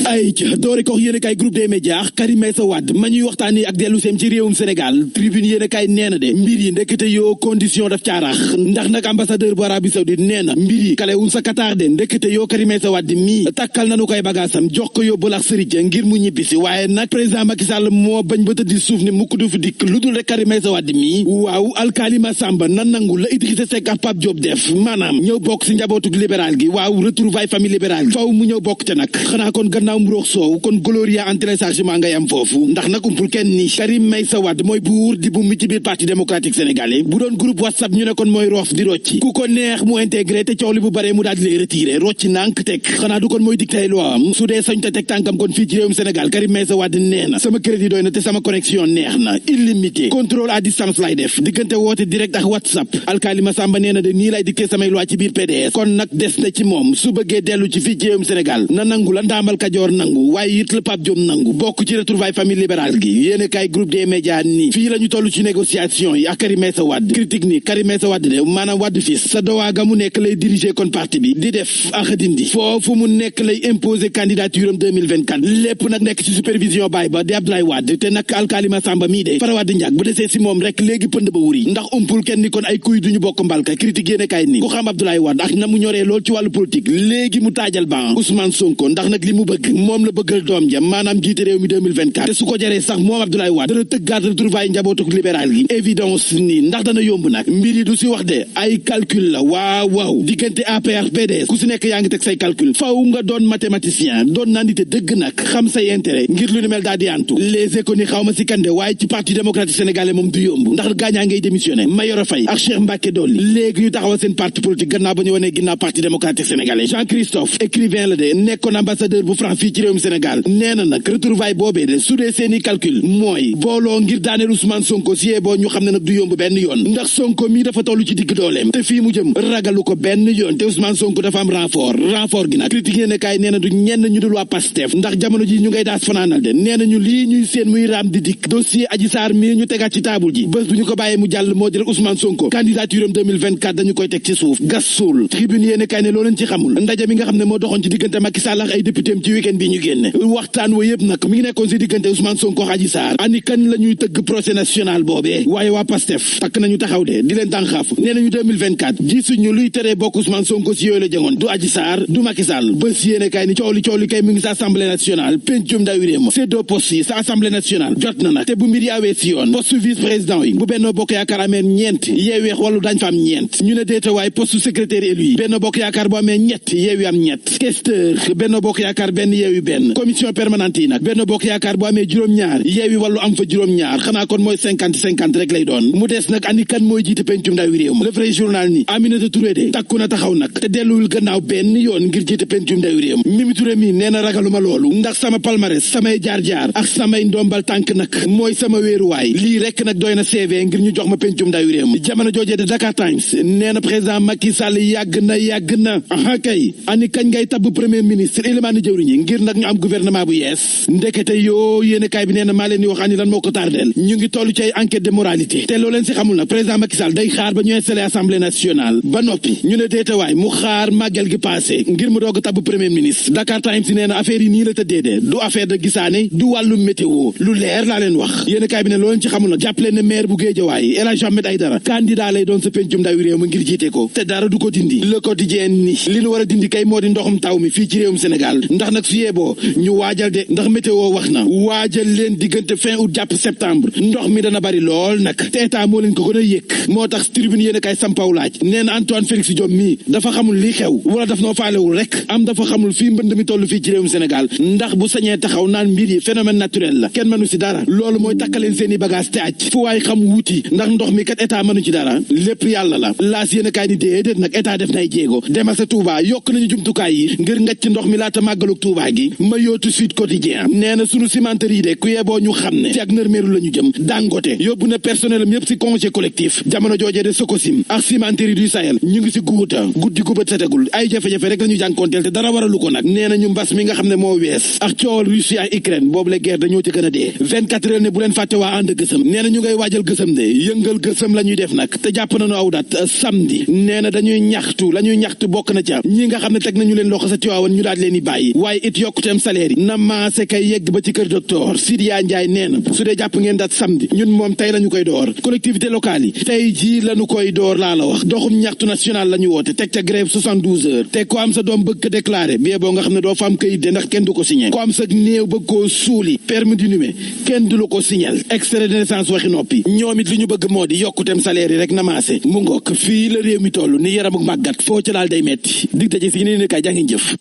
ay ca doore ko yéen a kaay groupe des médias Karim Meïssa Wade ma ñuy waxtaani ak dellu seem ci réewum Sénégal tribune yéen a kaay nee na de mbir yi ndekete yoo condition daf caarax ndax nag ambassadeur bu Arabie Saoudite nee na mbir yi kalewul sa Qatar de ndekete yoo Karim Meïssa Wade mii takkal nanu koy bagaasam jox ko yóbbal ak sëriñ ngir mu ñibbisi waaye nag président Macky Sall moo bañ ba tëddi suuf ni mukk du fi dikk lu dul rek Karim Meïssa Wade mii waaw alkalima Samba na nangu la Idrissa Seck ak Pape Diop def maanaam ñëw bokk si njabootug libéral gi waaw retrouvailles famille libérale gi faw mu ñëw bokk ca nag xanaa kon gannaaw mburox soow kon gloria en téléchargement ngay am foofu ndax nag umpul kenn ni Karim Meïssa Wade mooy buur di bu mi ci biir parti démocratique sénégalais bu doon groupe WhatsApp ñu ne kon mooy roof di rocci ku ko neex mu intégré te coow li bu baree mu daal di lay retiré rocci nànk teg xanaa du kon mooy dictay loo am su dee sañ te teg tànkam kon fii ci réewum Sénégal Karim Meïssa Wade nee na sama crédit doy na te sama connexion neex na illimité contrôle à distance lay def diggante woote direct ak WhatsApp alkalima Samba nee na de nii lay dicté samay loi ci biir PDS kon nag des na ci moom su bëggee dellu ci fii ci réewum Sénégal na nangu la ndaamal Kajoor nangu waaye it la Pape Diop nangu bokk ci retrouvailles famille libérale gi yéene kay groupe des médias ni fii la ñu toll ci négociation yi ak Karim Meïssa Wade critique ni Karim Meïssa Wade de maanaam Wade fils sa dowaa ga mu nekk lay diriger kon parti bi di def ak dindi foofu mu nekk lay imposer candidature am 2024 lépp nag nekk ci supervision baay ba di Abdoulaye Wade te nag alkalima Samba mii de Fara Wade njàg bu desee si moom rek léegi pënd ba wuri ndax umpul kenn ni kon ay kuy duñu bokk mbalka critique yéene kay ni ku xam Abdoulaye Wade ak na mu ñoree lool ci wàllu politique léegi mu taajal ban Ousmane Sonko ndax nag li mu bëgg moom la bëggal doom ja maanaam jiite réew mi 2024 te su ko jaree sax moom Abdoulaye Wade dana tëggaat retrouvailles njabootuk libéral gi évidence ni ndax dana yomb nag mbir yi du si wax de ay calcul la waaw diggante APR PDS ku si nekk yaa ngi teg say calcul faw nga doon mathématicien doon nandite dëgg nag xam say intérêt ngir lu ni mel daal di antu les économies xaw ma si kande waaye ci parti démocratique sénégalais moom du yomb ndax gaañaa ngay démissionné Mayoro Faye ak Cheikh Mbacké Dolly léegi ñu taxawal seen parti politique gannaaw ba ñu wanee ginnaaw parti démocratique sénégalais Jean-Christophe écrivain la de nekkoon ambassadeur bu France fii ci réewum Sénégal nee na nag retrouvailles boobee de su dee seeni calcul mooy booloo ngir daaneel Ousmane Sonko siyee boo ñu xam ne nag du yomb benn yoon ndax Sonko mii dafa toll ci digg dooleem te fii mu jëm ragalu ko benn yoon te Ousmane Sonko dafa am renfort gi nag critique yéene kaay nee na du ñenn ñu dul waa Pastef ndax jamono ji ñu ngay daas fanaanal de nee nañu lii ñuy seen muy raam di dikk dossier Adji Sarr mii ñu tegaat ci taabul ji bés bu ñu ko bàyyee mu jàll moo di rek Ousmane Sonko candidature am 2024 dañu koy teg ci suuf gas suul tribune yéene kaay ne loo leen ci xamul ndaje mi nga xam ne moo doxoon ci diggante Macky Sall ak ay député am ci week-end bi ñu génne waxtaan wa yëpp nag mi ngi nekkoon si diggante Ousmane Sonko ak Adji Sarr ani kan la ñuy tëgg procès national boobee waaye waa Pastef takk nañu taxaw de di leen tànxaafu nee nañu 2024 gisuñu luy teree bokk Ousmane Sonko si yooyu la jëngoon du Adji Sarr du Macky Sall bés yéene kaay ni coow li kay mu ngi sa assemblée nationale pencum ndawi réew ma ces deux postes yi sa assemblée nationale jot na nag te bu mbir yi awee si yoon poste vice président yi bu Benno Bokk Yaakaar amee ñeent Yewwi Wallu dañ fa am ñeent ñu ne déeta waaye poste secrétaire élu yi Benno Bokk Yaakaar bu amee ñett Yewwi am ñett questeur Benno Bokk Yaakaar benn Yewwi benn commission permanente yi nag Benno Bokk Yaakaar bu amee juróom-ñaar Yewwi Wallu am fa juróom-ñaar xanaa kon mooy 50-50 rek lay doon mu des nag ani kan mooy jiite pencum ndawi réew ma le vrai journal ni Aminata Touré de takku na taxaw nag te delluwul gannaaw benn yoon ngir jiite pencum ndawi réew ma Mimi Touré mi nee na ragaluma loolu ndax sama palmarès samay jaar-jaar ak samay ndombal tànk nag mooy sama wéeruwaay lii rek nag doy na CV ngir ñu jox ma pencum ndawi réew mi jamono joojee de Dakar Times nee na président Macky Sall yàgg na aha kay ani kañ ngay tabb premier ministre élimaani jëwriñ yi ngir nag ñu am gouvernement bu yees ndekete yoo yéene kaay bi nee na maa leen di wax ani lan moo ko tardeel ñu ngi toll ci ay enquête de moralité te loo leen si xamul nag président Macky Sall day xaar ba ñu installé assemblée nationale ba noppi ñu ne déetawaay mu xaar màggal gi passé ngir mu doog a tabb premier ministre Dakar Times nee na affaire yi nii la tëddee de du affaire de gisaane du wàllu météo lu leer laa leen wax yéene kaay bi ne loo leen ci xamul nag jàppale ne maire bu Guédiawaye El Hadji Ahmed Aïdara candidat lay doon sa pencum ndawi réew mi ngir jiite ko te dara du ko dindi le quotidien ni li nu war a dindi kay moo di ndoxum taw mi fii ci réewum Sénégal ndax nag su yeboo ñu waajal de ndax météo wax na waajal leen diggante fin août jàpp septembre ndox mi dana bari lool nag te état moo leen ko gën a yëg moo tax tribune yéen a kay sampaw laaj nee na Antoine Félix Diome mii dafa xamul li xew wala daf noo faalewul rek am dafa xamul fii mbënd mi toll fii ci réewum Sénégal ndax bu sañee taxaw naan mbir yi phénomène naturel la kenn mënu si dara loolu mooy takkaleen seen i bagage te aj fu waay xam wuti ndax ndox mi kat état mënu ci dara lépp yàlla la laas yéen a kaay ni déedéet nag état def nay jéego demal sa Touba yokk nañu jumtukaay yi ngir ngacc ndox mi laata màggalug Touba gi ma yootu Sud Quotidien nee na sunu cimenterie yi de ku yeboo ñu xam ne ci ak nërmeeru la ñu jëm Dangote yóbbu na personnel am yépp si congé collectif jamono joojee de Sococim ak cimenterie du Sahel ñu ngi si guuta guddi gu bët setegul ay jafe-jafe rek la ñu jànkoonteel te dara waralu ko nag nee na ñu mbas mi nga xam ne moo wees ak coowal Russie ak Ukraine boobu la guerre dañoo ci gën a dee 24 heures ne bu leen fàtte waa ànd gësëm nee na ñu ngay waajal gësëm de yëngal gësëm la ñuy def nag te jàpp nañu aw dat samedi nee na dañuy ñaxtu la ñuy ñaxtu bokk na ca ñi nga xam ne teg nañu leen loxo sa Tiwaawan ñu daal leen di bàyyi waaye it it yokkuteem salaire yi na maase kay yegg ba ci kër docteur Sidiya Ndiaye nee na su dee jàpp ngeen dat samedi ñun moom tey la ñu koy door collectivité locale yi tey jii la ñu koy door laa la wax doxum ñaxtu national la ñu woote teg ca grève 72 heures te ko am sa doom bëgg ko déclaré bien boo nga xam ne doo fa am kayit de ndax kenn du ko signé ko am sa néew bëgg koo suuli permis d'inhumer kenn du la ko signal extrait de naissance waxi noppi ñoom it li ñu bëgg moo di yokkuteem salaire yi rek na maase mu ngook fii la réew mi toll ni yaram ak màggat foo ca laal day metti dig daje si yeneen i kaay jaa ngeen jëf